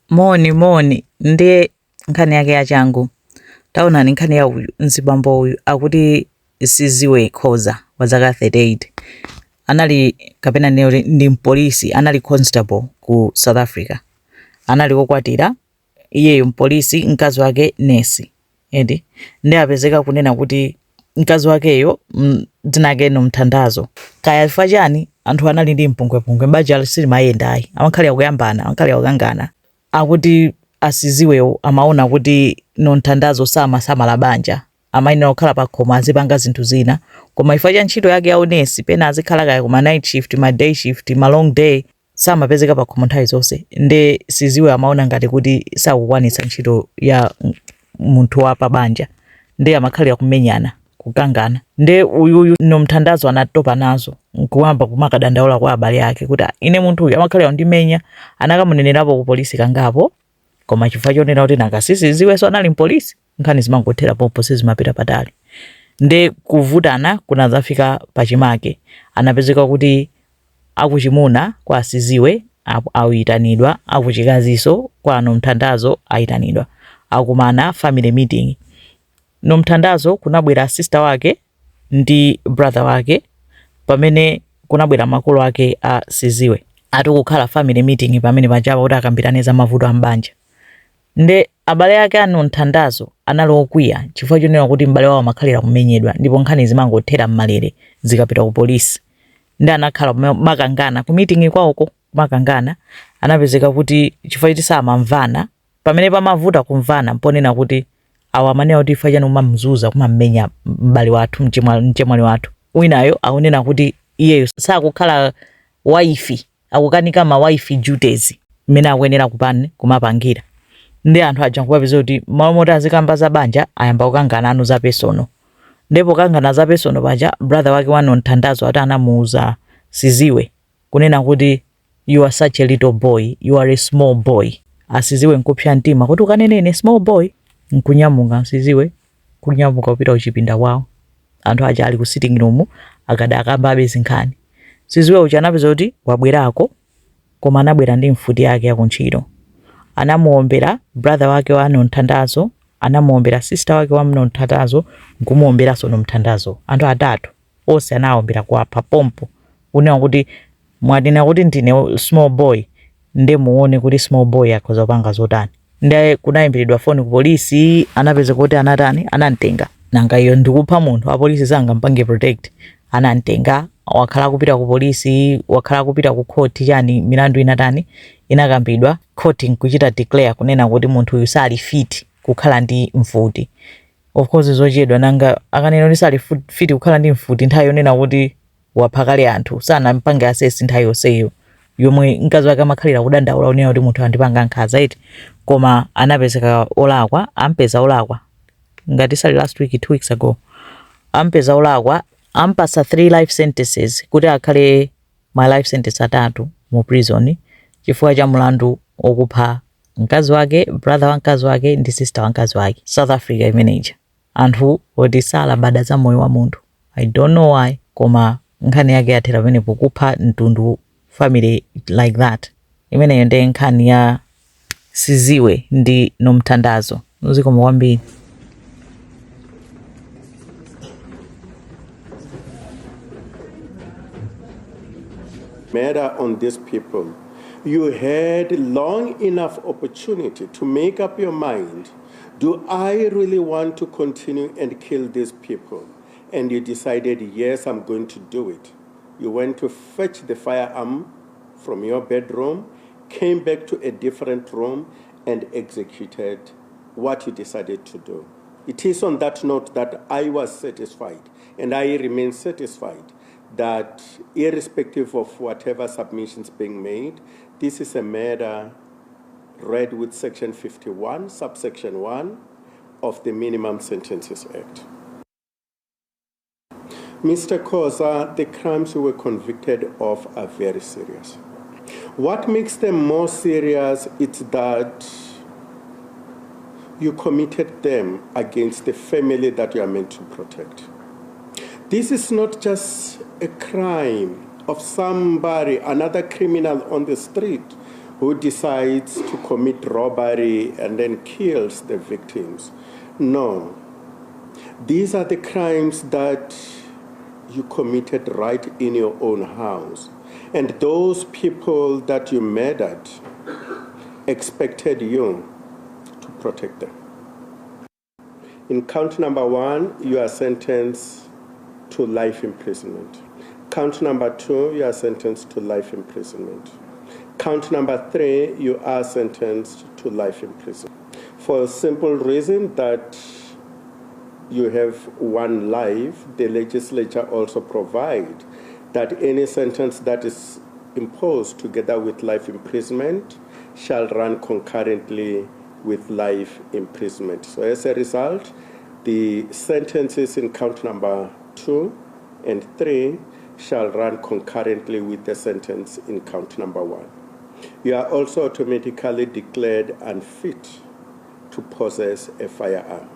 Moni moni ndiye nkhani yake yachangu. Taonani nkhani ya uyu mzibambo uyu akuti Siziwe Khoza wa zaka 38 anali kapena ndinene kuti ndi mpolisi, anali constable ku South Africa. Anali wokwatira, iyeyo mpolisi, mkazi wake nesi. Eti ndiye apezeka kunena kuti mkazi wakeyo dzina lake Nomthandazo. Kaya chifukwa chani anthu anali ndi mpungwepungwe, banja silimayenda ayi, amakhalira kuyambana, amakhalira kukangana. Akuti a Siziwewo amaona kuti Nomthandazo samasamala banja, amayenera kukhala pakhomo azipanga zinthu zina, koma chifukwa cha ntchito yake ya unesi pena azikhala kaya kuma night shift, ma day shift, ma long day, samapezeka pakhomo nthawi zonse. Nde Siziwe amaona ngati kuti sakukwanitsa ntchito ya munthu wa pabanja, nde amakhalira kumenyana, kukangana. Nde uyuyu Nomthandazo anatopa nazo nkuyamba kumakadandaula kwa abale ake kuti, "Ah, ine munthu uyu amakhalira kundimenya." Anakamunenerapo ku polisi kangapo, koma chifukwa chonena kuti nanga Siziwenso anali mpolisi, nkhani zimangothera pompo, sizimapita patali. Nde kuvutana kunadzafika pachimake, anapezeka kuti akuchimuna kwa Siziwe ayitanidwa, akuchikazinso kwa Nomthandazo ayitanidwa, akumana family meeting. Nomthandazo kunabwera sister wake ndi brother wake, pamene kunabwera makolo ake a Siziwe. Ati kukhala family meeting pamene pajapa kuti akambirane za mavuto a m'banja. Nde abale ake a Nomthandazo anali okwiya chifukwa chonena kuti m'bale wawo amakhalira kumenyedwa ndipo nkhani zimangothera m'malere zikapita ku polisi. Nde anakhala kumakangana ku meeting kwawoko, kumakangana. Anapezeka kuti chifukwa choti samamvana, pamene pamavuta kumvana mponena kuti awa amanena kuti chifukwa chani umamzuza, kumammenya m'bale wathu, mchemwali wathu. Winayo akunena kuti iyeyo sakukhala wife, akukanika ma wife duties mmene akuyenera kupani kumapangira. Ndi anthu aja nkupapeza kuti malo moti azikamba za banja ayamba kukangana anu za personal. Ndipo kukangana za personal paja, brother wake wa Nomthandazo ati anamuuza Siziwe kunena kuti, "You are such a little boy, you are a small boy." Asiziwe nkupsa mtima kuti ukanene ine small boy, nkunyamuka Siziwe kunyamuka kupita kuchipinda kwawo. Anthu aja ali ku sitting room akadakambabe zinkhani. Siziwe uja anapeza kuti wabwerako, koma anabwera ndi mfuti yake yakuntchito. Anamuombera brother wake wa Nomthandazo, anamuombera sister wake wa Nomthandazo, nkumuomberanso Nomthandazo. Anthu atatu onse anawaombera kuwapha pompo, kunena kuti mwanena kuti ndine small boy, nde muone kuti small boy akhoza kupanga zotani. Nde kunayimbiridwa foni ku polisi, anapeza kuti anatani, anamtenga. Nanga iyo ndikupha munthu, apolisi sangampange protect? Anamtenga, wakhala akupita ku polisi, wakhala akupita ku khoti chani, milandu inatani, inakambidwa, khoti nkuchita declare kunena kuti munthu uyu sali fit kukhala ndi mfuti. Of course zochedwa, nanga akanena kuti sali fit kukhala ndi mfuti nthawi yonena kuti wapha kale anthu, sanampange assess nthawi yonseyo yomwe mkazi wake amakhalira kudandaula kunena kuti munthu andipanga nkhanza eti. Koma anapezeka olakwa, ampeza olakwa ngati sali last week, 2 weeks ago, ampeza olakwa, ampasa 3 life sentences kuti akhale ma life sentence atatu mu prison chifukwa cha mlandu wokupha mkazi wake, brother wa mkazi wake ndi sister wa mkazi wake. South Africa imeneija, anthu oti salabada za moyo wa munthu. I don't know why, koma nkhani yake yathera pamenepo, kupha mtundu family like that. Imeneyo ndiye nkhani ya Siziwe ndi Nomthandazo. Zikomo kwambiri. Murder on these people. You had long enough opportunity to make up your mind. Do I really want to continue and kill these people? And you decided, yes, I'm going to do it. You went to fetch the firearm from your bedroom, came back to a different room, and executed what you decided to do. It is on that note that I was satisfied, and I remain satisfied, that irrespective of whatever submissions being made, this is a murder read with Section 51, subsection 1 of the Minimum Sentences Act. Mr. Khoza, the crimes you were convicted of are very serious. What makes them more serious is that you committed them against the family that you are meant to protect. This is not just a crime of somebody, another criminal on the street who decides to commit robbery and then kills the victims. No. These are the crimes that you committed right in your own house. And those people that you murdered expected you to protect them. In count number 1, you are sentenced to life imprisonment. Count number 2, you are sentenced to life imprisonment. Count number 3, you are sentenced to life imprisonment. For a simple reason that you have one life, the legislature also provide that any sentence that is imposed together with life imprisonment shall run concurrently with life imprisonment. So as a result, the sentences in count number 2 and 3 shall run concurrently with the sentence in count number 1. You are also automatically declared unfit to possess a firearm.